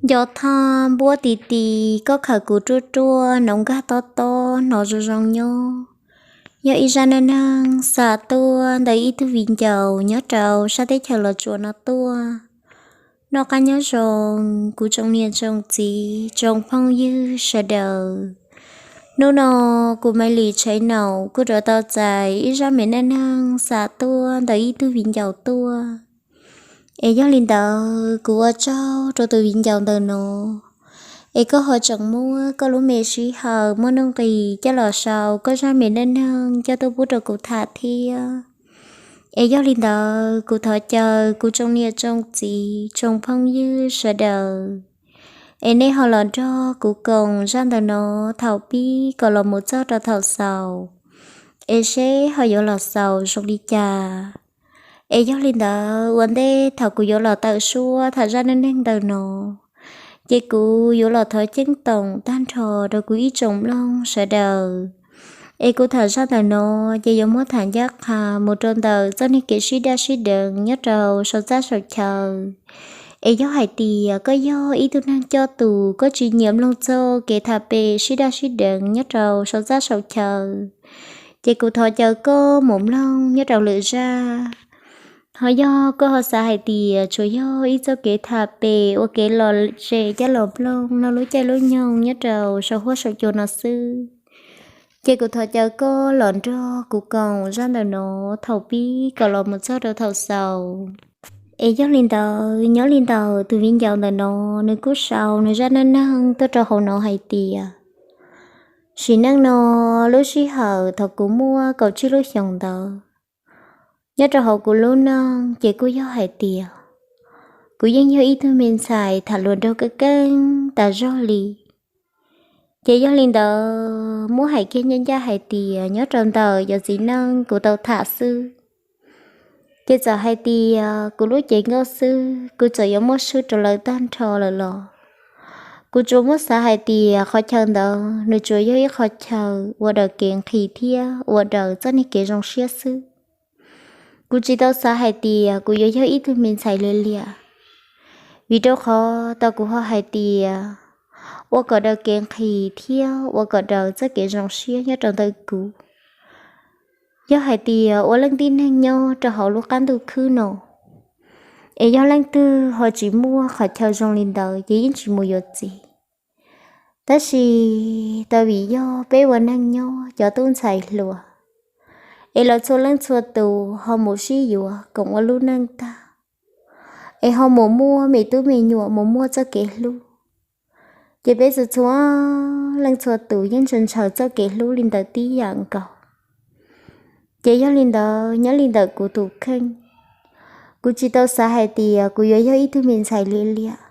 Nco thaj npuab ti ti, koj khawm kuv ruaj ruaj, hnav nkag tob tob, hnov zoo zoo nyob. Yog ib zaj neej neeg xa tuaj ntawm ib tug viv ncaus nyob rau sab teb chaws Los Tsuas no tuaj. Noj qab nyob zoo, kuv tsoom niam tsoom txiv tsoom phooj ywg sawv daws. Hnub no kuv Maiv Lis Tshaiv Naum kuj rov tau txais ib zaj me neej neeg xa tuaj ntawm ib tug viv ncaus tuaj. Es yog li ntawd kuv ua tsaug rau tus viv ncaus ntawm no, es koj ho tseem muab koj lub me sij hawm muaj nuj nqis coj los sau koj zaj me neej neeg coj tuaj pub rau kuv tham thiab. Es yog li ntawd kuv thov caw kuv tsoom niam tsoom txiv tsoom phooj ywg sawv daws, es nej ho los nrog kuv koom zaj ntawm no thaum pib kom los mus txog rau thaum xaus, es seb ho yuav los xaus zoo li cas. Es yog li ntawd ua ntej thaum kuv yuav los tawm suab tham zaj neej neeg ntawm no, ces kuv yuav los thov ceeb toom tag nrho rau kuv ib tsoom mloog sawv daws. Es kuv tham zaj ntawm no ces yuav muab tham ncaj qha mus rau ntawm txoj niag kev sib daj sib deev nyob rau saum txaj saum chaw. Es yog hais tias koj yog ib tug neeg coj tus koj tsis nyiam mloog txoj kev tham pem sib daj sib deev nyob rau saum txaj saum chaw, ces kuv thov caw koj mus mloog nyob rau lwm zaj. Ho yog koj ho xav hais tias tsuas yog ib txoj kev tham pem ua kev lom zem coj los mloog noj lub caij lub nyoog nyob rau saum huab saum cua no xwb, ces kuv thov caw koj los nrog kuv koom zaj ntawm no thaum pib kom los mus txog rau thaum xaus. Es yog li ntawd nyob li ntawm tus viv ncaus ntawm no, nws kuj sau nws zaj neej neeg tuaj rau hauv no hais tias, sim neej no lub sij hawm thaum kuv muaj kaum tsib lub xyoos ntawd, nyob rau hauv kuv lub neej ces kuj yog hais tias kuv yeej yog ib tug me ntxhais tham hluas nraug keeb keeb tas zog li. Ces yog li ntawd muab hais kiag ncaj ncaj hais tias nyob rau ntawm cov txiv neej kuv tau tham xwb, ces txawm hais tias kuv lub cev nkauj xwb kuv txawm yuav muab swb rau lawv tag nrho lawm los, kuv tsuas muab xav hais tias qhov chaw ntawd nws tsuas yog ib qhov chaw ua daws kev nqhis thiab ua daws txoj niag kev zoo siab xwb. Kuv tsis tau xav hais tias kuv yuav yog ib tug me ntxhais liam liam, vim rau qhov tau kuv ho hais tias ua kom daws kev nqhis thiab ua kom daws txoj kev zoo siab nyob rau ntawm kuv. Yog hais tias ua leej tib neeg nyob rau hauv lub qab ntuj khwb no, es yog leej twg ho tsis muaj qhov chaw zoo li ntawd ces yeej tsis mus yuav txiv. Tab sis tau vim yog peb ua neeg nyob cov tub ntxhais hluas, es lawv txhua leej txhua tus ho mus sib yuav koom ua lub neej tag, es ho mus muaj me tub me nyuam mus muaj txoj kev hlub, ces peb txhua txhua leej txhua tus yeej ntshaw ntshaw txoj kev hlub li ntawd tib yam nkaus. Ces yog li ntawd nyob li ntawm kuv tus kheej, kuv tsis tau xav hais tias kuv yuav yog ib tug me ntxhais liam liam.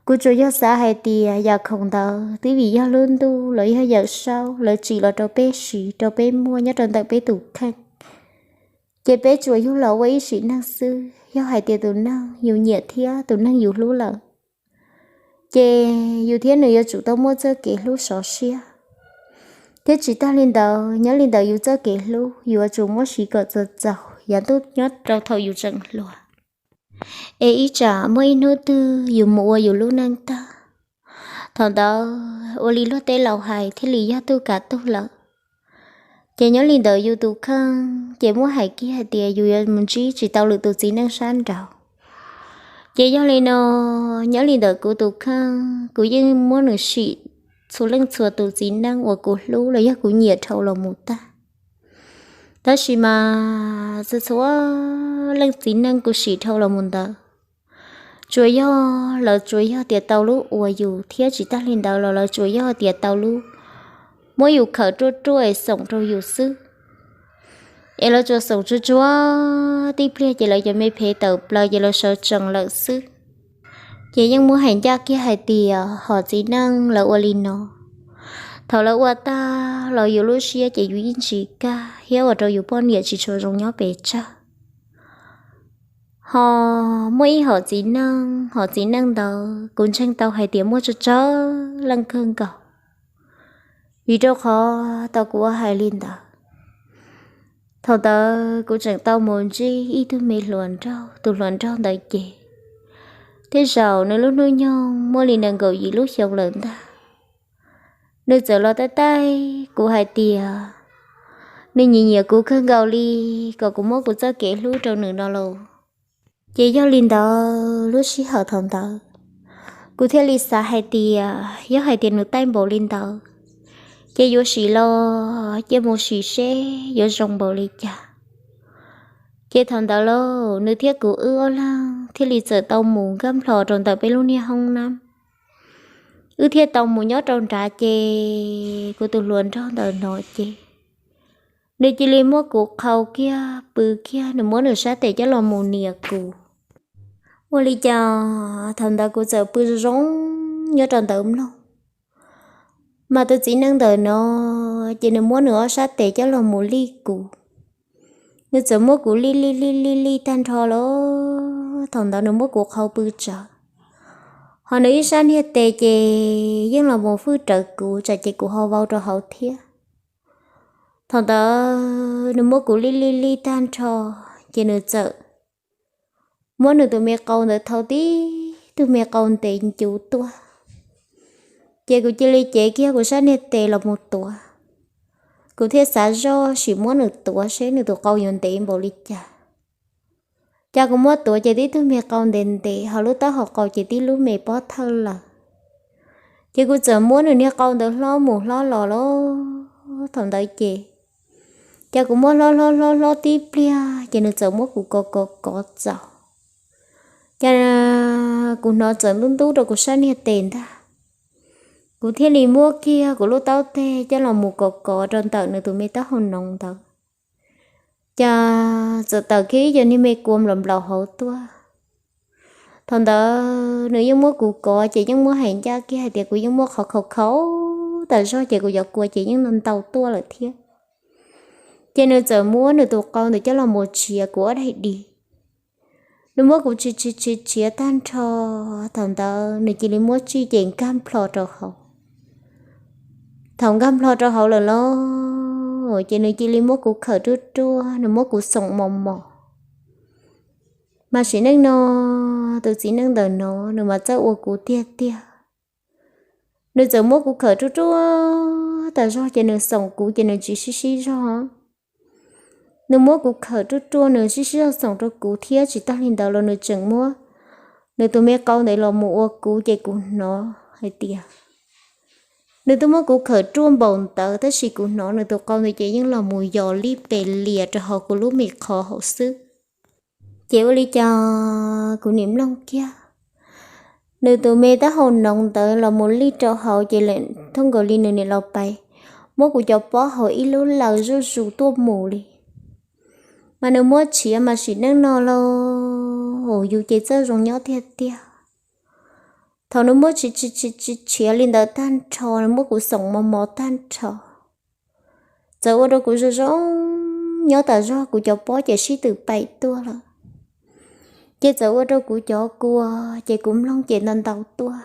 Kuv tsuas yog xav hais tias yam khoom ntawd twb vim yog lub ntuj los yog Yawm Saub lawv tsim los rau peb siv rau peb muaj nyob rau ntawm peb tus kheej, ces peb tsuas yug los ua ib sim neej xwb. Yog hais tias tus neeg yus nyiam thiab tus neeg yus hlub lawm, ces yus thiab nws yuav tsum tau muaj txoj kev hlub sov siab. Thiab tsis tag li ntawd, nyob li ntawm yus txoj kev hlub yuav tsum muab siv kom txaus txaus yav ntuj nyob rau thaum yus tseem hluas. Es ib tsam muaj ib hnub twg yus mus ua yus lub neej tag, thaum ntawd ua li luag tej laus hais thiaj li yog tug kav tug lawm. Ces nyob li ntawm yus tus kheej ces muab hais kiag hais tias yus yuav mus ntsib tsis tau lwm tus txiv neej sab nraud. Ces yog li no, nyob li ntawm kuv tus kheej kuv yeej muab nws sim txhua leej txhua tus txiv neej uas kuv hlub los yog kuv nyiam dhau los mus tag. Tab sis mas txhua txhua leej txiv neej kuv sim dhau los mus ntawd, tsuas yog lawv tsuas yog tias tau lub ua yus thiab tsis tag li ntawd los lawv tsuas yog tias tau lub muab yus khawm ruaj ruaj es xoom rau yus xwb. Es lawv tsuas xoom tsuag tsuag tib pliag ces lawv cov me phem tawm plaws ces lawv sawv tsees lawm xwb. Ces yeej muab hais ncaj kiag hais tias hom txiv neej lawv ua li no, thaum lawv ua tag los yus lub siab ces yus yeej tsis kaj thiab ua rau yus poj niam tsis tshua zoo nyob pes tsawg. Ho muaj ib hom txiv neej, hom txiv neej ntawd kuv ntseeg tau hais tias muaj tsawg tsawg leej kawg nkaus, vim rau qhov tau kuv ua hais li ntawd. Thaum ntawd kuv tseem tau mus ntsib ib tug me hluas nraug, tus hluas nraug ntawd ces Tej zaum nws lub hnub nyoog muaj li nees nkaum yim lub xyoo lawm ntag. Nws txawm los taij taij kuv hais tias nws nyiam nyiam kuv kawg nkaus li, kom kuv muab kuv txoj kev hlub rau nws no lauj. Ces yog li ntawd lub sij hawm thaum ntawd kuv thiaj li xav hais tias yog hais tias nws taij npaum li ntawd, ces yuav sim los cia mus sim seb yuav zoo npaum li cas. Ces thaum ntawd lauj nws thiab kuv wb ob leeg thiaj li txawm tau mus nkag nplho rau ntawm peb lub niag hoob nab. Wb thiaj tau mus nyob rau nrad ces kuv tus hluas nraug ntawm no ces nws cia li muab kuv qhau kiag pw kiag, nws muab nws sab tes coj los mus nias kuv. Ua li cas thaum ntawd kuv txawm pw zoo nyob rau ntawd mloog, mas tus txiv neej ntawm no ces nws muab nws ob sab tes coj los mus lij kuv. Nws txawm muab kuv lij lij lij lij lij tag nrho lauj. Thaum ntawd nws muab kuv qhau pw tsawv, ho nws ib sab niag tes ces yeej los mus fwj rawv kuv tsam ces kuv ho vau rau hauv thiab. Thaum ntawd nws muab kuv lij lij lij tag nrho, ces nws txawm muab nws tus me qau ntawd thau tib tug me qau ntev ncuv tuaj. Ces kuv cia li cev kiag kuv sab niag tes los mus tuav. Kuv thiaj xav zoj sim muab nws tuav seb nws tus qau yuav ntev npaum li cas. Cas kuv muab tuav ces tib tug me qau ntev ntev, ho lub taub hau qau ces tib lub me pob thawj lawm. Ces kuv txawm muab nws niag qau ntawd hlob mus hlob los lauj. Thaum ntawd ces cas kuv muab hlob hlob hlob hlob tib pliag ces nws txawm muab kuv kov kov kov txaus. Cas kuv hnov txawm ntub ntub rau kuv sab niag tes ntag. Kuv thiaj li muab kiag kuv lub taub teg coj los mus kov kov rau ntawm nws tus me taub hau noov ntawd. Cas txawm tawm kiag ib co niag me kua nplaum nplaum hauv tuaj. Thaum ntawd nws yeej muab kuv kov ces yeej muab hais ncaj kiag hais tias kuv yeej muab qhov khau khau tas zog ces kuv cov kua ces yeej ntau tuaj lawm thiab. Ces nws txawm muab nws tus qau ntawd coj los mus tshiav kuv ob daim di. Nws muab kuv tshiav tshiav tshiav tshiav tag nrho. Thaum ntawd nws cia li muab tsij ces nkag nplho rau hauv. Thaum nkag nplho rau hauv lawm lauj, ces nws cia li muab kuv khawm ruaj ruaj, nws muab kuv xoom mos mos. Mas sim neej no tus txiv neej ntawm no nws mas txawj ua kuv tiag tiag. Nws txawm muab kuv khawm ruaj ruaj tas zog ces nws xoom kuv ces nws tsis sib sib zog. Nws muab kuv khawm ruaj ruaj, nws sib sib zog xoom rau kuv thiab tsis tag li ntawd los nws tseem muab nws tus me qau ntawd los mus ua kuv ces kuv hnov hais tias nws twb muab kuv khawm ruaj npaum ntawd tab sis kuv hnov nws tus qau ntawd ces yeej los mus yos lij pes lias rau hauv kuv lub me qhov hauv xwb. Ces ua li cas kuv nim mloog kiag nws tus me taub hau noov ntawd los mus lij rau hauv ces lawm thooj nkaus li nws nim los pais muab kuv cov pob hauv ib lub laws zuj zus tuaj mus li. Mas nws muab tshiav mas sim neej no lauj, yus ces txawj zoo nyob tiag tiag. Thaum nws muab tshiav tshiav tshiav tshiav li ntawd tag nrho, nws muab kuv xoom mos mos tag nrho, txawm ua rau kuv zoo zoo nyob tas zog, kuv cov pob ces sib tw paim tuaj lawm. Ces txawm ua rau kuv cov kua ces kuv mloog ces ntau ntau tuaj,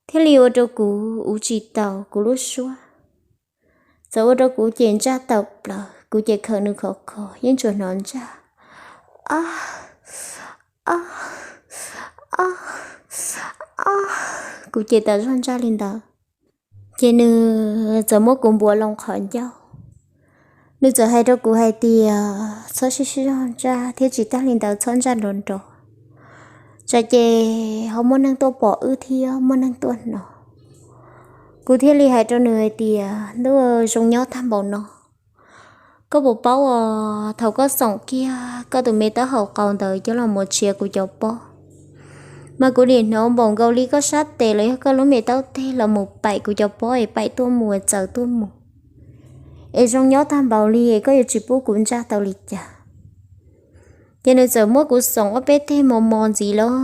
thiaj li ua rau kuv uv tsis tau kuv lub suab. Txawm ua rau kuv ces ntsaj tawm plaws, kuv ces khawm nws khov kho yeej tsuas hnov ntsaj, a, a, a, a, kuv ces tas zog ntsaj li ntawd. Ces nws txawm muab kuv npuav loo qhov ncauj. Nws txawm hais rau kuv hais tias txhob sib sib zog ntsaj thiab tsis tag li ntawd txhob ntsaj nrov nrov, tsam ces ho muaj neeg tuaj pom wb thiab muaj neeg tuaj hnov. Kuv thiaj li hais rau nws hais tias ntuj, zoo nyob tag npaum no, koj puas paub os, thaum koj xoom kiag koj tus me taub hau qau ntawd coj los mus tshiav kuv cov pob, mas kuv nim hnov npaum nkaus li koj sab tes los yog koj lub me taub teg los mus paim kuv cov pob es paim tuaj mus es txaws tuaj mus, es zoo nyob tag npaum li es koj yuav tsis pub kuv ntsaj tau li cas. Ces nws txawm muab kuv xoom ob peb teg mos mos ntxiv lauj.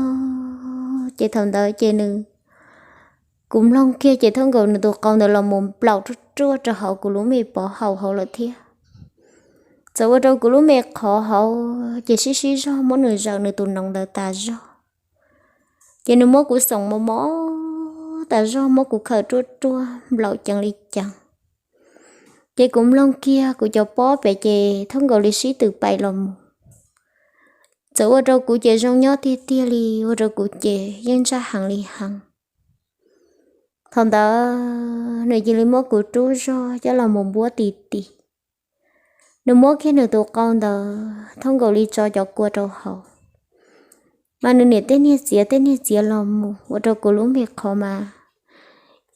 Ces thaum ntawd ces nws, kuv mloog kiag ces thooj nkaus nws tus qau ntawd los mus nplaum ruaj ruaj rau hauv kuv lub me pov hau hauv lawm thiab. Txawm ua rau kuv lub me qhov hauv ces sib sib zog muab nws zaws nws tus noov ntawd tas zog. Ces nws muab kuv xoom mos mos tas zog, muab kuv khawm ruaj ruaj nplaum ceev li ceev. Ces kuv mloog kiag kuv cov pob pem ces thooj nkaus li sib tw paim los mus. Txawm ua rau kuv ces zoo nyob tiag tiag li, ua rau kuv ces yeej ntsaj heev li heev. Thaum ntawd nws cia li muab kuv rub zog coj los mus npuab ti ti. Nws muab kiag nws tus qau ntawd thoob nkaus li tso cov kua rau hauv, mas nws niam tej niag txiav tej niag txiav los mus ua rau kuv lub me qhov mas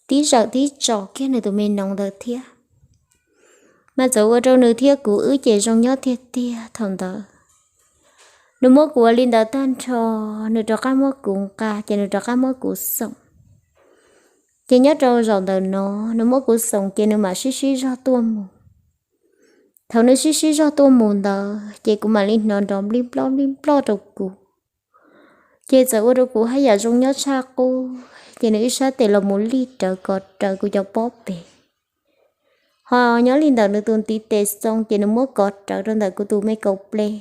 tib zawm tib tso kiag nws tus me noov ntawd thiab. Mas txawm ua rau nws thiab kuv wb ces zoo nyob tiag tiag thaum ntawd. Nws muab kuv ua li ntawd tag nrho, nws rov qab muab kuv nqa ces nws rov qab muab kuv xoom. Ces nyob rau zaum ntawm no, nws muab kuv xoom ces nws mam sib sib zog tuaj mus. Thaum nws sib sib zog tuaj mus ntawd ces kuv mam li hnov nrov nplij nploj nplij nploj rau kuv. Ces txawm ua rau kuv haj yam zoo nyob tshaj qub, ces nws ib sab tes los mus lij rawv kov rawv kuv cov pob pes. Ho nyob li ntawm nws tus ntiv tes xoo ces nws muab kov rawv rau ntawm kuv tus me kaus ples.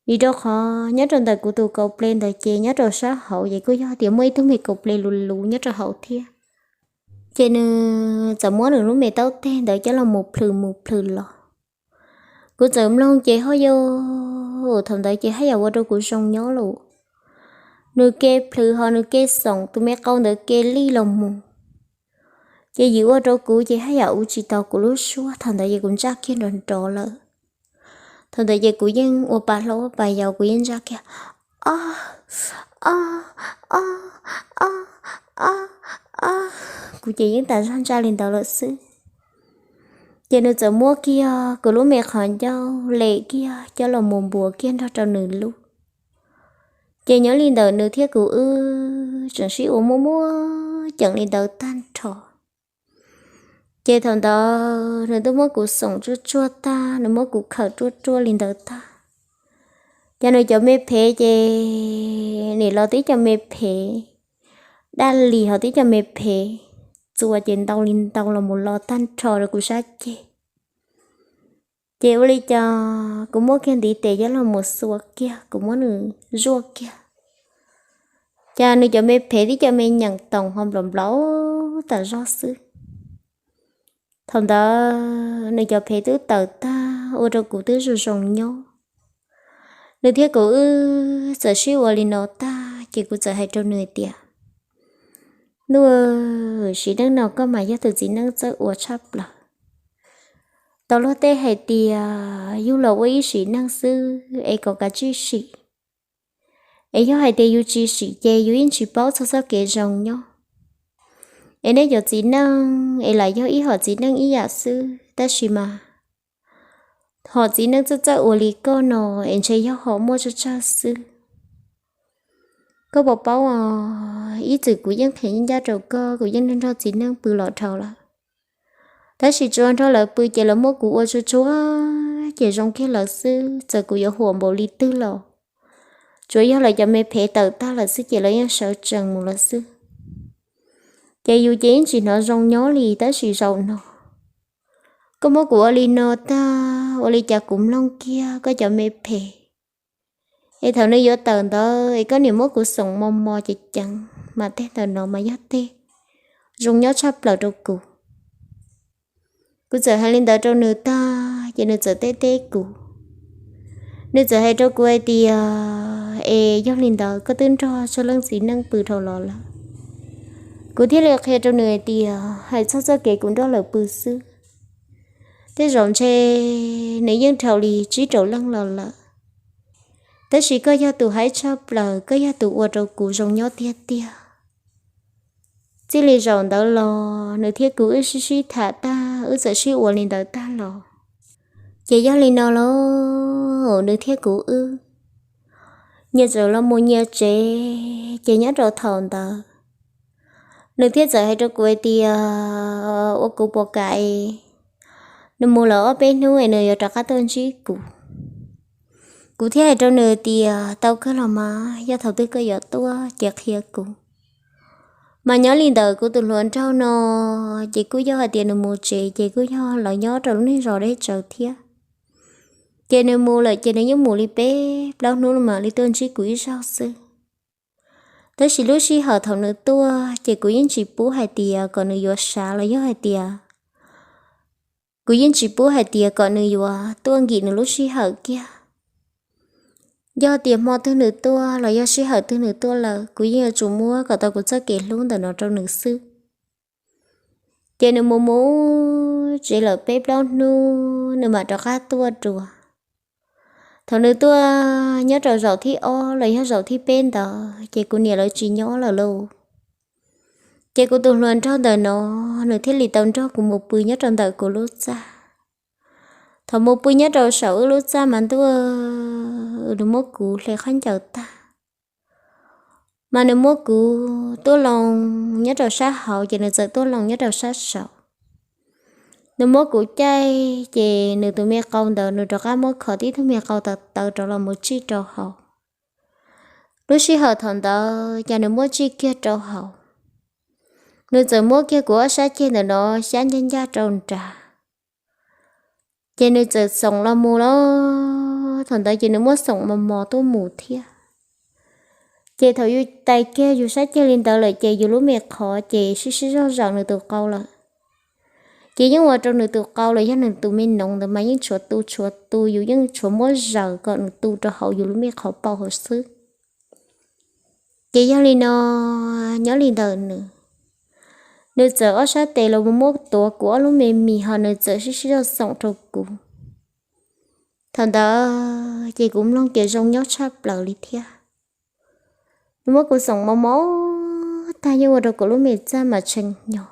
Vim rau qhov nyob rau ntawm kuv tus kaus ples ntawd ces nyob rau sab hauv ces kuj yog tias muaj ib tug me kaus ples luv luv nyob rau hauv thiab. Ces nws txawm muab nws lub me taub teg ntawd coj los mus plhws mus plhws los. Kuv txawm mloog ces ho yog, thaum ntawd ces haj yam ua rau kuv zoo nyob lawm. Nws ke plhws ho nws ke xoom, tus me qau ntawd ke lij los mus. Ces yim ua rau kuv ces haj yam ua tsis tau kuv lub suab, thaum ntawd ces kuv ntsaj kiag nrov nrov lawm. Thaum ntawd ces kuv yeej ua pa hlob ua pa yau, kuv yeej ntsaj kiag, o, o, o, o, o, o, kuv ces yeej tas zog ntsaj li ntawd lawm xwb. Ces nws txawm muab kiag kuv lub me qhov ncauj lem kiag coj los mus npuas kiag nrog rau nws lub. Ces nyob li ntawm nws thiab kuv wb tseem sib ua muaj muaj ceem li ntawd tag nrho. Ces thaum ntawd nws twb muab kuv xoom tsuaj tsuaj tag, nws muab kuv khawm ruaj ruaj li ntawd tag, ces nws cov me phev ces nim los tib cov me phev daj lis, ho tib cov me phev txuas ces ntau li ntau los mus los tag nrho rau kuv sab ceg. Ces ua li cas kuv muab kiag ntiv tes coj los mus xuas kiag, kuv muab nws zuaj kiag, ces nws cov me phev tib cov me nyeem toos ho nplaum nplaum tas zog xwb. Thaum ntawd nws cov phev twb tawm tag ua rau kuv twb zoo zoo nyob. Nws thiab kuv wb txawm sib ua li no tag ces kuv txawm hais rau nws tias, Nuj, sim neej no koj mas yog tus txiv neej txawj ua tshaj plaws. Tau luag tej hais tias yug los ua ib sim neej xwb es kom kav tsij sim. Es yog hais tias yus tsis sim ces yus yeej tsis paub txog txoj kev zoo nyob. Es nej cov txiv neej es lam yog ib hom txiv neej ib yam xwb, tab sis mas hom txiv neej txawj txawj ua li koj no es ntshe yog ho muaj tsawg tsawg xwb. Koj puas paub os, ib txwm kuv yeej qhia ncaj rau koj, kuv yeej nrog txiv neej pw los dhau lawm. Tab sis tsuas nrog lawv pw ces lawv muab kuv ua tsuag tsuag ces zoo kiag lawv xwb, txawm kuv yuav huam npaum li twg los tsuas yog lawv cov me phev tawm tag lawm xwb ces lawv yeej sawv tsees mus lawm xwb. Ces yus ces yeej tsis hnov zoo nyob li, tab sis zaum no koj muab kuv ua li no tag, ua li cas kuv mloog kiag koj cov me phem, es thaum nws yuav tawm ntawd es koj niam muab kuv xoom mos mos ceev ceev, mas tej ntawm no mas yog tej zoo nyob tshaj plaws rau kuv. Kuv txawm hais li ntawd rau nws tag ces nws txawm teb teb kuv. Nws txawm hais rau kuv hais tias, es yog li ntawd koj twb nrog txog leej txiv neej pw dhau los lawm. Kuv thiaj li qhia rau nws hais tias hais txog txoj kev kuv nrog lawv pw xwb, tej zaum ntshe nws yeej dhau li tsib rau leej los lawm. Tab sis koj yog tus haib tshaj plaws, koj yog tus ua rau kuv zoo nyob tiag tiag. Txij li zaum ntawd los nws thiab kuv wb sib sib tham tag, wb txawm sib ua li ntawd tag los. Ces yog li no los nws thiab kuv wb nyias txawm los mus nyias tsev. Ces nyob rau thaum ntawd nws thiaj txawm hais rau kuv hais tias, ua kuv puas kam es nws mus lawm ob peb hnub es nws yuav rov qab tuaj ntsib kuv. Kuv thiaj hais rau nws tias, tau kawg los mas, yog thaum twg koj yuav tuaj ces qhia kuv. Mas nyob li ntawm kuv tus hluas nraug no, ces kuj yog hais tias nws mus tsev ces kuj yog lawv nyob rau lub niag zos deb tsawv thiab. Ces nws mus lawm ces nws yeej mus li peb plaub hnub mam li tuaj ntsib kuv ib zaug xwb. Tab sis lub sij hawm thaum nws tuaj ces kuv yeej tsis pub hais tias kom nws yuav sav los yog hais tias, kuv yeej tsis pub hais tias kom nws yuav tuaj nkim nws lub sij hawm kiag. Yog tias hmo twg nws tuaj los yog sij hawm twg nws tuaj lawm, kuv yeej yuav tsum muab kom tau kuv txoj kev hlub ntawm no rau nws xwb. Ces nws mus mus tsev lawm peb plaub hnub nws mam rov qab tuaj dua. Thaum nws tuaj nyob rau zaum thib ob los yog zaum thib peb ntawd ces kuv niam lawv tsis nyob lawm lauj. Ces kuv tus hluas nraug ntawm no, nws thiaj li tau nrog kuv mus pw nyob rau ntawm kuv lub txaj. Thaum mus pw nyob rau saum wb lub txaj mas ntuj, nws muab kuv hle khaub ncaws tag, mas nws muab kuv tuaj loo nyob rau sab hauv ces nws txawm tuaj loo nyob rau sab saud. Nws muab kuv caij ces nws tus me qau ntawd nws rov qab muab kho tib tug me qau tawv tawv rov los mus tsij rau hauv. Lub sij hawm thaum ntawd ces nws muab tsij kiag rau hauv, nws txawm muab kiag kuv ob sab ceg ntawm no xyab ncaj ncaj rau nrad. Ces nws txawm xoom los mus lawm. Thaum ntawd ces nws muab xoom mos mos tuaj mus thiab. Ces thaum yus tais kiag yus sab ceg li ntawd lawm ces yus lub me qhov ces sib sib zog zaum nws tus qau lawm. Ces yeej ua rau nws tus qau los yog nws tus me noov ntawd mas yeej tshuav tu tshuav tu, yus yeej tshuav muab zaws kom nws tu rau hauv yus lub me qhov paum hauv xwb. Ces yog li no, nyob li ntawm nws, nws txawm ob sab tes los mus muab tuav kuv ob lub me mis ho nws txawm sib sib zog xoom rau kuv. Thaum ntawd ces kuv mloog ces zoo nyob tshaj plaws li thiab. Nws muab kuv xoom mos mos tag yeej ua rau kuv lub me txaj mas tshee hnyo.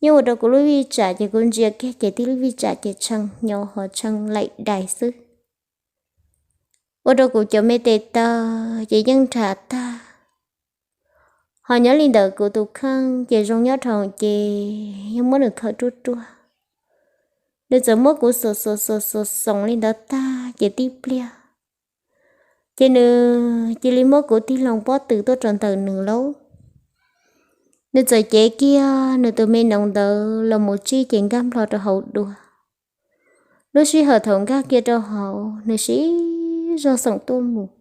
Yeej ua rau kuv lub vij tsam ces kuv ntsia kiag ces tib lub vij tsam ces tshee hnyo ho tshee laim dais xwb. Ua rau kuv cov me tes taw ces yeej nrhav tag. Ho nyob li ntawm kuv tus kheej ces zoo nyob dhau ces yeej muab nws khawm ruaj ruaj. Nws txawm muab kuv xuas xuas xuas xuas xoom li ntawd tag ces tib pliag ces nws cia li muab kuv tig loo pob tw tuaj rau ntawm nws lauj. Nws txawm cev kiag nws tus me noov ntawd los mus tsij ces nkag nplho rau hauv dua. Lub sij hawm thaum nkag kiag rau hauv nws sib zog xoom tuaj mus,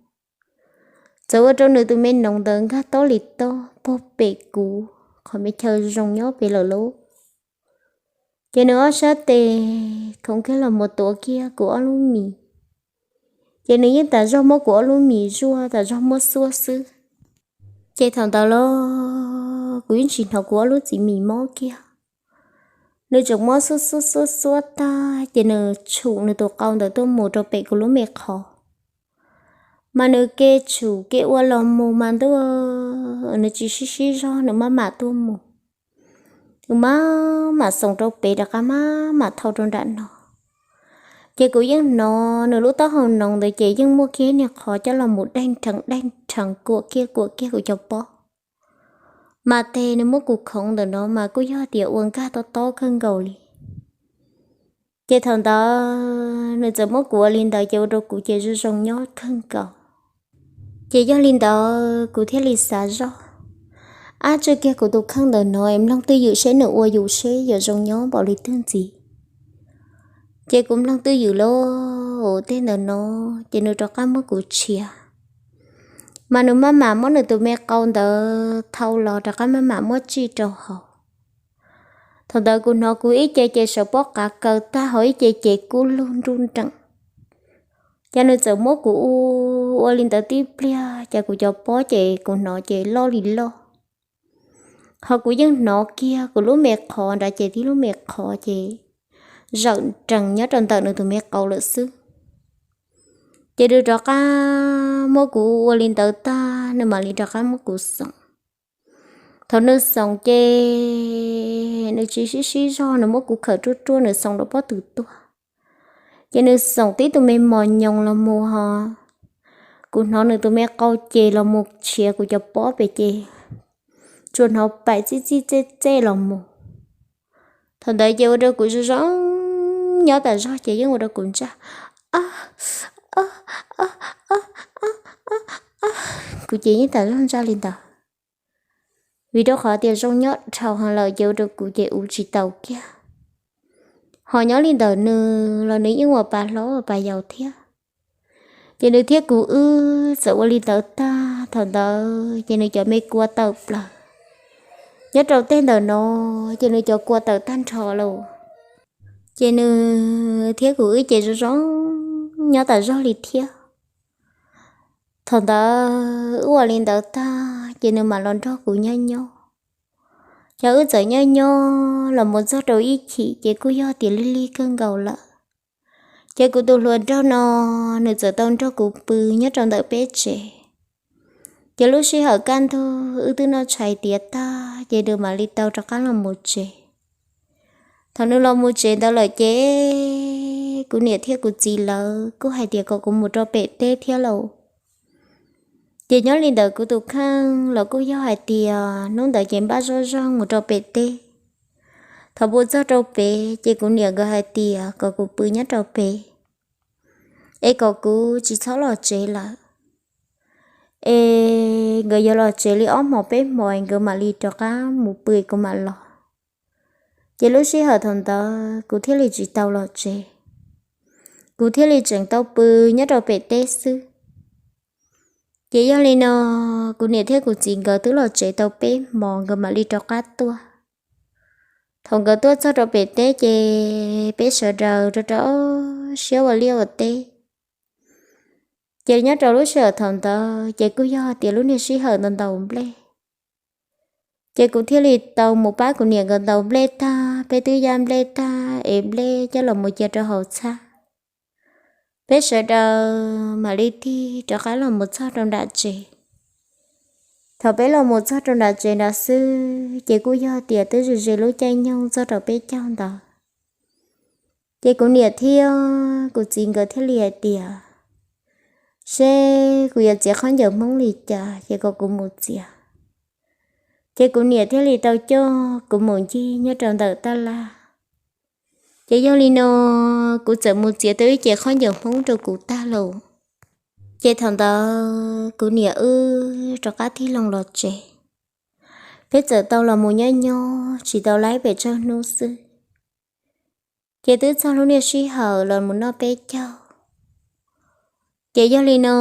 txawm ua rau nws tus me noov ntawd nkag tob li tob puag pem kuv qhov me chaw zoo nyob pem lawm lauj. Ces nws ob sab tes khoov kiag los mus tuav kiag kuv ob lub mis, ces nws yeej tas zog muab kuv ob lub mis zuaj tas zog muab xuab xwb. Ces thaum ntawd los kuv yeej tsis hnov kuv ob lub txiv mis mob kiag. Nws tseem muab xuab xuab xuab xuab tag ces nws tshum nws tus qau ntawd tuaj mus rau pem kuv lub me qhov. Mas nws ke tshum ke ua los mus mas ntuj, nws tsis sib sib zog nws maj mam tuaj mus. Nws maj mam xoom rau pem rov qab maj mam thau rau nram no. Ces kuv yeej hnov nws lub taub hau noov ntawd ces yeej muaj kiag niag qhov coj los mus daig nrheev daig nrheev kuam kiag kuam kiag kuv cov pob. Mas tes nws muab kuv khoov ntawm no mas kuj yog tias ua nkag tob tob kawg nkaus li. Ces thaum ntawd nws txawm muab kuv ua li ntawd ces ua rau kuv ces zoo zoo nyob kawg nkaus. Ces yog li ntawd kuv thiaj li xav zoj, ab, tsw kiag kuv tus kheej ntawm no es mloog twj ywm seb nws ua yus seb yuav zoo nyob npaum li twg ntxiv. Ces kuv mloog twj ywm lauj, tej ntawm no ces nws rov qab muab kuv tshiav. Mas nws maj mam muab nws tus me qau ntawd thau los rov qab maj mam muab tsij rau hauv. Thaum ntawd kuv hnov kuv ib ce ces sawv pob qav kaw tag, ho ib ce ces kub lug nruj nreem. Ces nws txawm muab kuv ua li ntawd tib pliag ces kuv cov pob ces kuv hnov ces loj li loj. Ho kuv yeej hnov kiag kuv lub me qhov nrad ces tib lub me qhov ces zawm nrees nyob rau ntawm nws tus me qau lawm xwb. Ces nws rov qab muab kuv ua li ntawd tag nws mam li rov qab muab kuv xoom. Thaum nws xoom ces nws tsis sib sib zog, nws muab kuv khawm ruaj ruaj, nws xoom rau pob tw tuaj. Ces nws xoom tib tus me mos nyoos los mus ho kuv hnov nws tus me qau ces los mus tshiav kuv cov pob pem ces tsuas hnov paim txij txij txej txej los mus. Thaum ntawd ces ua rau kuv zoo zoo nyob tas zog ces yeej ua rau kuv ntsaj, kuv ces yeej tas zog ntsaj li ntawd. Vim rau qhov tias zoo nyob dhau heev lawm ces ua rau kuv ces uv tsis taus kiag. Ho nyob li ntawm nws los nws yeej ua pa hlob ua pa yau thiab. Ces nws thiab kuv wb txawm ua li ntawd tag, thaum ntawd ces nws cov me kua tawm plaws. Nyob rau tej ntawm no ces nws cov kua tawm tag nrho lauj. Ces nws thiab kuv wb ces zoo zoo nyob tas zog li thiab. Thaum ntawd wb ua li ntawd tag ces nws mam los nrog kuv nyob nyob. Ces wb txawm nyob nyob los mus txog rau ib chim ces kuj yog tias lig lig kawg nkaus lawm. Ces kuv tus hluas nraug no, nws txawm tau nrog kuv pw nyob rau ntawm peb tsev. Ces lub sij hawm kaj ntug wb twb noj tshais tiav tag ces nws mam li tau rov qab los mus tsev. Thaum nws los mus tsev ntawd lawm ces kuv niam thiab kuv txiv lawv kuj hais tias kom kuv mus rau pem teb thiab lauj. Ces nyob li ntawd kuv tus kheej los kuj yog hais tias hnub ntawd ces npaj zoj zog mus rau pem teb. Thaum mus txog rau pem ces kuv niam nkawd hais tias kom kuv pw nyob rau pem, es kom kuv tsis txhob los tsev lawm, es nkawd yuav los tsev li ob hmos peb hmos nkawd mam li rov qab mus pw kuv mam los. Ces lub sij hawm thaum ntawd kuv thiaj li tsis tau los tsev, kuv thiaj li tseem tau pw nyob rau pem teb xwb. Ces yog li no, kuv niam thiab kuv txiv nkawd twb los tsev tau peb hmos nkawd mam li rov qab tuaj. Thaum nkawd tuaj txog rau pem teb ces peb sawv daws rau rau siab ua liaj ua teb. Ces nyob rau lub sij hawm thaum ntawd ces kuj yog tias lub niag sij hawm ntau ntaus nplej. Ces kuv thiaj li tau mus pab kuv niam nkawd ntaus nplej tag, peb twb yaj nplej tag es nplej coj los mus cia rau hauv txhab. Peb sawv daws mam li tig rov qab los mus txog rau nram tsev. Thaum peb los mus txog rau nram tsev nrad xwb ces kuj yog tias twb ze ze lub caij nyoog txog rau peb caug ntawd. Ces kuv niam thiab kuv txiv nkawd thiaj li hais tias seb kuv yuav txiav khaub ncaws Hmoob li cas ces kom kuv mus txiav. Ces kuv niam thiaj li tau coj kuv mus ncig nyob rau ntawm taj laj. Ces yog li no, kuv txawm mus txiav tau ib cev khaub ncaws Hmoob rau kuv tag lawm. Ces thaum ntawd kuv niam wb rov qab tig loo los tsev. Peb txawm tau los mus nyob nyob tsis tau laib pes tsawg hnub xwb, ces twb txog lub niag sij hawm los mus noj peb caug. Ces yog li no,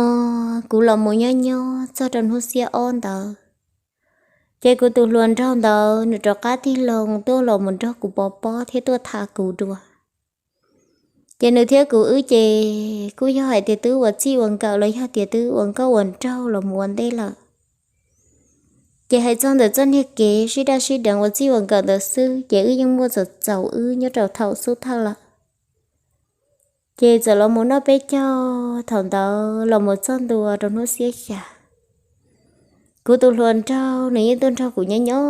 kuv los mus nyob nyob txog rau hnub xiab ob ntawd, ces kuv tus hluas nraug ntawd nws rov qab tig loo tuaj los mus nrog kuv pov pob thiab tuaj tham kuv dua. Ces nws thiab kuv wb ces kuj yog hais tias twb ua txij ua nkawm los yog tias twb ua nkauj ua nraug los mus ua ntej lawm. Ces hais txog ntawm txoj niag kev sib daj sib deev ua txij ua nkawm ntawd xwb ces wb yeej muaj txaus txaus wb nyob rau thaum xub thawj lawm. Ces txawm los mus noj peb caug thaum ntawd los mus txog ntua rau hnub xiab xya, kuv tus hluas nraug nws yeej tuaj nrog kuv nyob nyob,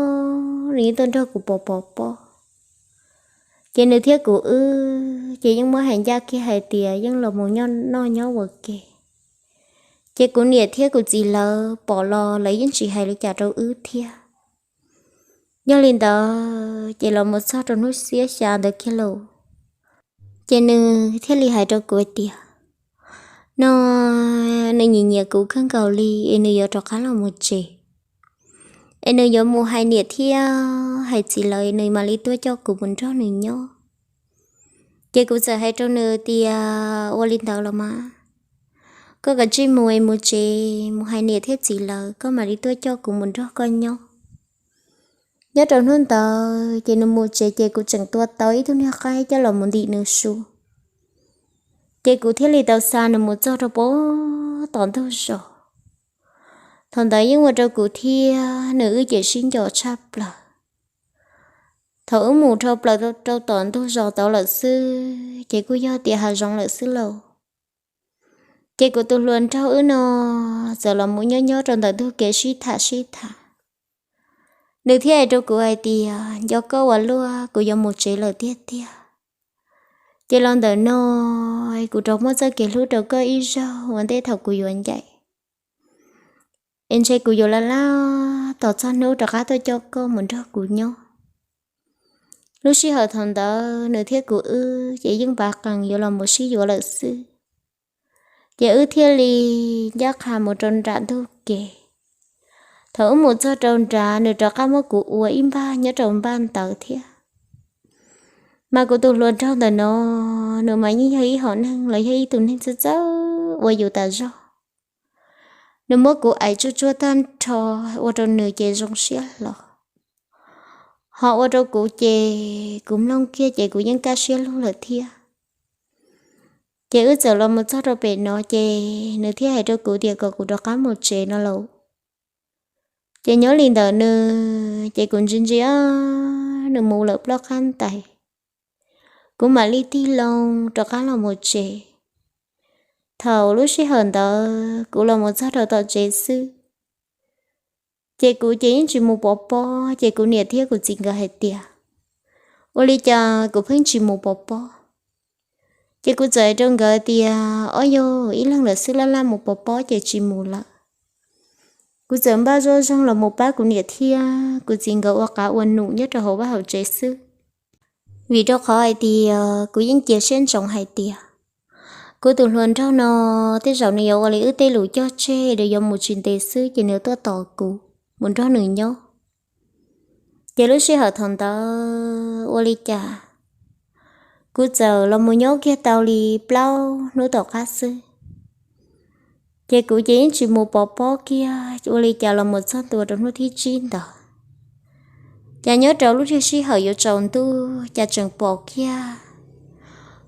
nws yeej tuaj nrog kuv pov pov pob. Ces nws thiab kuv wb ces yeej muab hais ncaj kiag hais tias yeej los mus nyob noj nyob ua ke. Ces kuv niam thiab kuv txiv lawv pom los lawv yeej tsis hais li cas rau wb thiab. Yog li ntawd ces los mus txog rau hnub xiab xya ntawd kiag lauj, ces nws thiaj li hais rau kuv hais tias no nws nyiam nyiam kuv kawg nkaus li es nws yuav rov qab los mus tsev, es nws yuav mus hais niam thiab hais txiv lawv nws mam li tuaj coj kuv mus nrog nws nyob. Ces kuv txawm hais rau nws tias ua li ntawd los mas, koj kav tsij mus es mus tsev mus hais niam thiab txiv lawv koj mam li tuaj coj kuv mus nrog koj nyob. Nyob rau hnub ntawd ces nws mus tsev ces kuv tseem tua tau ib tug niag qaib coj los mus ntim nws su. Ces kuv thiaj li tau xa nws mus txog rau pem tom ntug zos. Thaum ntawd yeej ua rau kuv thiab nws wb ces sib nco tshaj plaws. Thaum wb mus dhau plaws rau tom ntug zos tod lawm xwb ces kuj yog tias hav zoov lawm xwb lauj. Ces kuv tus hluas nraug wb no txawm los mus nyob nyob rau ntawm ntug kev sib tham sib tham. Nws thiaj hais rau kuv hais tias nco koj ua luaj, kuv yuav mus tsev lawm tiag tiag. Ces los ntawm no kuv rov muab txoj kev hlub rau koj ib zaug ua ntej thaum kuv yuav ncaim, es ntshe kuv yuav laj laj tos txog hnub rov qab tuaj coj koj mus nrog kuv nyob. Lub sij hawm thaum ntawd nws thiab kuv wb ces yeej pav qees yuav los mus sib yuav lawm xwb. Ces wb thiaj li ncaj qha mus rau nram ntug kev. Thaum wb mus txog rau nrad nws rov qab muab kuv ua ib npag nyob rau npaj ntawd thiab. Mas kuv tus hluas nraug ntawm no, nws mas yeej yog ib hom neeg los yog ib tug neeg txawj txawj ua yus tas zog. Nws muab kuv aim tsuj tsuag tag nrho, ua rau nws ces zoo siab hlo. Ho ua rau kuv ces kuv mloog kiag ces kuv yeej kaj siab lug lawm thiab. Ces wb txawm los mus txog rau pem no ces nws thiaj hais rau kuv tias kom kuv rov qab mus tsev no lauj. Ces nyob li ntawm nws ces kuv ntsia ntsia nws mus lawm plaub qab ntais, kuv mam li tig loo rov qab los mus tsev. Thaum lub sij hawm ntawd kuv los mus txog rau tom tsev xwb, ces kuv ces yeej tsis mus pov pob, ces kuv niam thiab kuv txiv nkawd hais tias ua li cas kuv pheej tsis mus pov pob. Ces kuv txawm hais rau nkawd tias ob yog ib leeg lawm xwb, laj laj mus pov pob ces tsis mus lawm. Kuv txawm npaj zoj zeeg los mus pab kuv niam thiab kuv txiv nkawd ua qav ua num nyob rau hauv vaj hauv tsev xwb, vim rau qhov hais tias kuv yeej cia siab ntsoov hais tias kuv tus hluas nraug no tej zaum nws yuav ua li wb tej lus cog tseg, nws yuav mus tsis ntev xwb ces nws tuaj tos kuv mus nrog nws nyob. Ces lub sij hawm thaum ntawd ua li cas kuv txawm los mus nyob kiag tau li plaub hnub tom qab xwb, ces kuv ces yeej tsis mus pov pob kiag. Ua li cas los mus txog ntua rau hnub thib tsib ntawd, cas nyob rau lub sij hawm yuav tsaus ntuj cas tseem pom kiag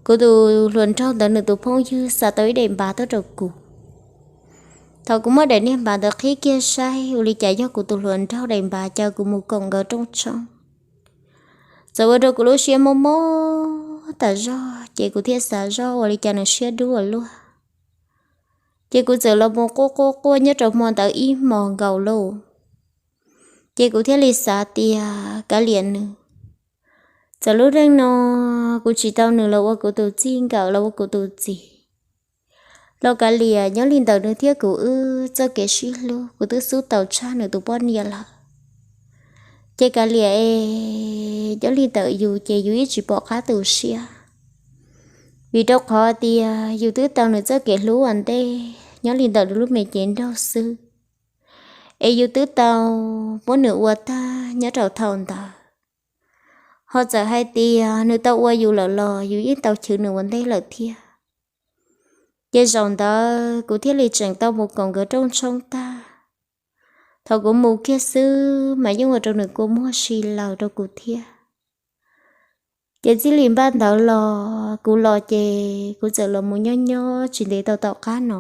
kuv tus hluas nraug ntawd nws tus phooj ywg xa tau ib daim npav tuaj rau kuv. Thaum kuv muab daim niag npav ntawd qhib kiag saib ua li cas yog kuv tus hluas nraug daim npav caw kuv mus koom nkawd rooj tshoob. Txawm ua rau kuv lub siab mob mob tas zog, ces kuv thiaj xav zoj ua li cas nws siab dub ua luaj. Ces kuv txawm los mus quaj quaj quaj nyob rau hmo ntawd ib hmos nkaus lauj. Ces kuv thiaj li xav tias kav liam nws, txawm lub neej no kuv tsis tau nws los ua kuv tus txij nkawm los ua kuv tus txiv los kav liam, nyob li ntawm nws thiab kuv wb txoj kev sib hlub kuv twb xub tau tshaj nws tus poj niam lawm. Ces kav liam es nyob li ntawm yus ces yus ib tsis pom qab tu siab, vim rau qhov tias yus twb tau nws txoj kev hlub ua ntej nyob li ntawm nws lub me cev nraug xwb, es yus twb tau muab nws ua tag nyob rau thaum ntawd. Ho txawm hais tias nws tau ua yus lawm los yus yeej tau chwv nws ua ntej lawm thiab. Ces zaum ntawd kuv thiaj li tseem tau mus koom nkawd rooj tshoob tag. Thaum kuv mus kiag xwb mas yeej ua rau nws kua muag si lawm rau kuv thiab. Ces txij li npaj ntawd los kuv los ces kuv txawm los mus nyob nyob tsis ntev tau tom qab no,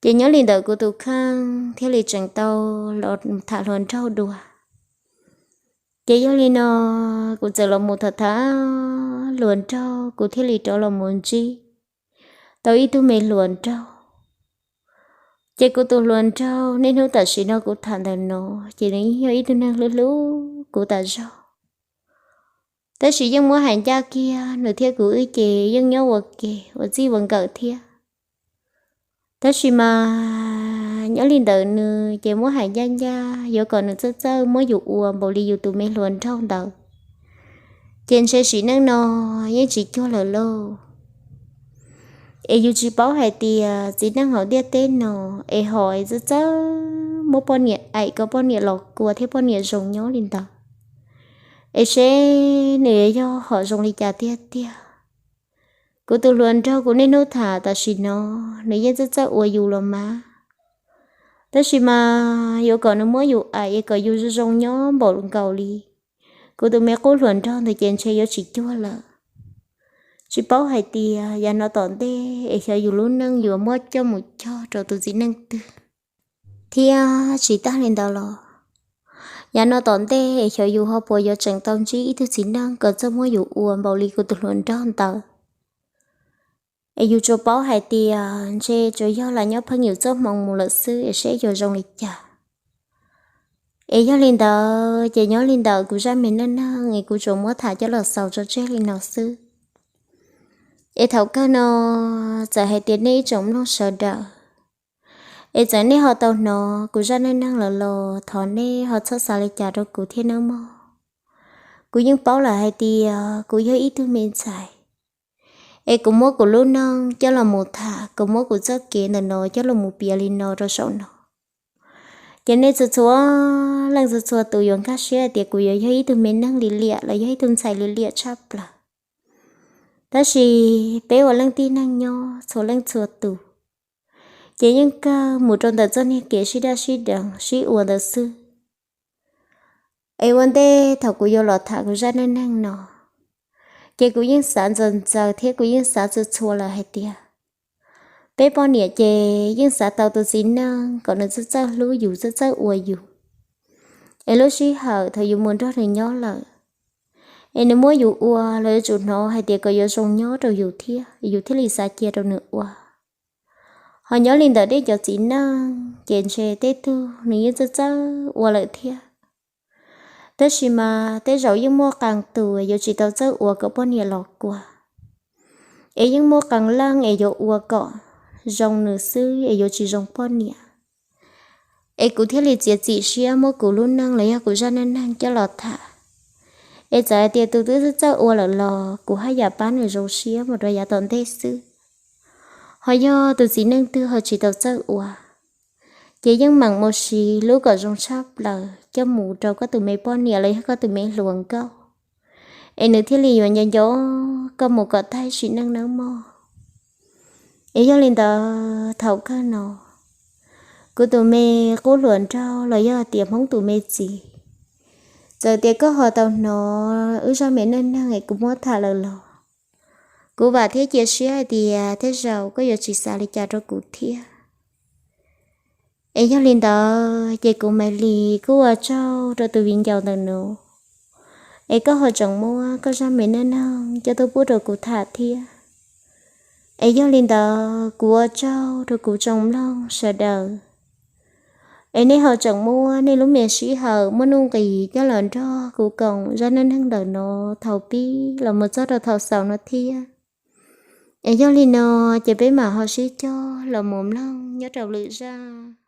ces nyob li ntawm kuv tus kheej thiaj li tseem tau los tham hluas nraug dua. Ces yog li no kuv txawm los mus tham tham hluas nraug, kuv thiaj li rov los mus ntsib tau ib tug me hluas nraug. Ces kuv tus hluas nraug niaj hnub tam sim no kuv tham ntawm no, ces nws yog ib tug neeg hlub hlub kuv tas zog. Tab sis yeej muab hais ncaj kiag nws thiab kuv wb ces yeej nyob ua ke ua txij ua nkawm thiab. Tab sis mas nyob li ntawm nws ces muab hais ncaj ncaj yuav kom nws txawj txawj muab yus ua npaum li yus tus me hluas nraug ntawd, ces ntshe sim neej no yeej tsis cuag lawm lauj. Es yus tsis paub hais tias txiv neej hauv ntiaj teb no es hom es txawj txawj muab poj niam aim kom poj niam los kua thiab poj niam zoo nyob li ntawd, es seb nws yuav yog hom zoo li cas tiag tiag. Kuv tus hluas nraug kuv niaj hnub tham tam sim no, nws yeej txawj txawj ua yus los mas, tab sis mas yuav kom nws muab yus aim es kom yus zoo zoo nyob npaum nkaus li kuv tus me qub hluas nraug ntawd ces ntshe yuav tsis cuag lawm. Tsis paub hais tias yav no tom ntej es xyov yus lub neej yuav muab coj mus cog rau tus txiv neej twg thiab. Tsis tas li ntawd los, yav no tom ntej es xyov yus ho puas yuav tseem tau ntsib ib tug txiv neej kom txawj muab yus ua npaum li kuv tus hluas nraug ntawd. Es yus tsuas paub hais tias ntshe tsuas yog lam nyob pheej yus txoj hmoo mus lawm xwb es seb yuav zoo li cas. Es yog li ntawd ces nyob li ntawm kuv zaj me neej neeg es kuv tsuas muab tham coj los xaus tso tseg li no xwb. Es thaum kawg no txawm hais tias nej ib tsoom mloog sawv daws, es txawm nej ho tau hnov kuv zaj neej neeg lawm los thov nej ho txhob xav li cas rau kuv thiab nawb mog. Kuv yeej paub lawm hais tias kuv yog ib tug me ntxhais, es kuv muab kuv lub neej coj los mus tham, kuv muab kuv txoj kev ntawm no coj los mus piav li no rau saum no, ces nej txhua txhua leej txhua txhua tus yuav nkag siab hais tias kuv yuav yog ib tug me neeg li liam los yog ib tug ntxhais li liam tshaj plaws. Tab sis peb ua leej tib neeg nyob txhua leej txhua tus, ces yeej kawg mus rau ntawm txoj niag kev sib daj sib deev sib ua ntawd xwb. Es ua ntej thaum kuv yuav los tham kuv zaj neej neeg no, Ces kuv yeej xav ntxaws ntxaws thiab kuv yeej xav txhua txhua lawm hais tias peb poj niam ces yeej xav tau tus txiv neej kom nws txawj txawj hlub yus, txawj txawj ua yus. Es lub sij hawm thaum yus mus nrog nws nyob lawm, es nws muab yus ua los yuav tsum hnov hais tias kom yuav zoo nyob rau yus thiab, yus thiaj li xav cia rau nws ua. Ho nyob li ntawm tej cov txiv neej ces ntshe tej tug nws yeej txawj txawj ua lawm thiab. Tab sis mas tej zaum yeej muaj qee tus yuav tsis tau txawj ua kom poj niam los kua, es yeej muaj qee leej es yuav ua kom zoo nws xwb es yuav tsis zoo poj niam. Es kuv thiaj li txiav txim siab muab kuv lub neej los yog kuv zaj neej neeg coj los tham. Es txawm hais tias tus twb txawj ua lawm los kuv haj yam pab nws zoo siab mus rau yav tom ntej xwb. Ho yog tus txiv neej twg ho tsis tau txawj ua, ces yeej meem mus siv lub kom zoo tshaj plaws coj mus rau koj tus me poj niam los yog koj tus me hluas nkauj, es nws thiaj li yuav nco nco koj mus kom tag sim neej nawb mog. Es yog li ntawd thaum kawg no, kuv tus me qub hluas nraug los yog tias Hmoob tus me txiv, txawm tias koj ho tau hnov wb zaj me neej neeg es kuv muab tham lawm los, kuv vam thiab cia siab hais tias tej zaum koj yuav tsis xav li cas rau kuv thiab. Es yog li ntawd ces kuv Maiv Lis kuj ua tsaug rau tus viv ncaus ntawm no, es koj ho tseem muab koj zaj me neej neeg coj tuaj pub rau kuv tham thiab. Es yog li ntawd kuv ua tsaug rau kuv tsoom mloog sawv daws, es nej ho tseem muab nej lub me sij hawm muaj nuj nqis coj los nrog kuv koom zaj neej neeg ntawm no thaum pib los mus txog rau thaum xaus no thiab. Es yog li no ces peb mam ho sib cog los mus mloog nyob rau lwm zaj.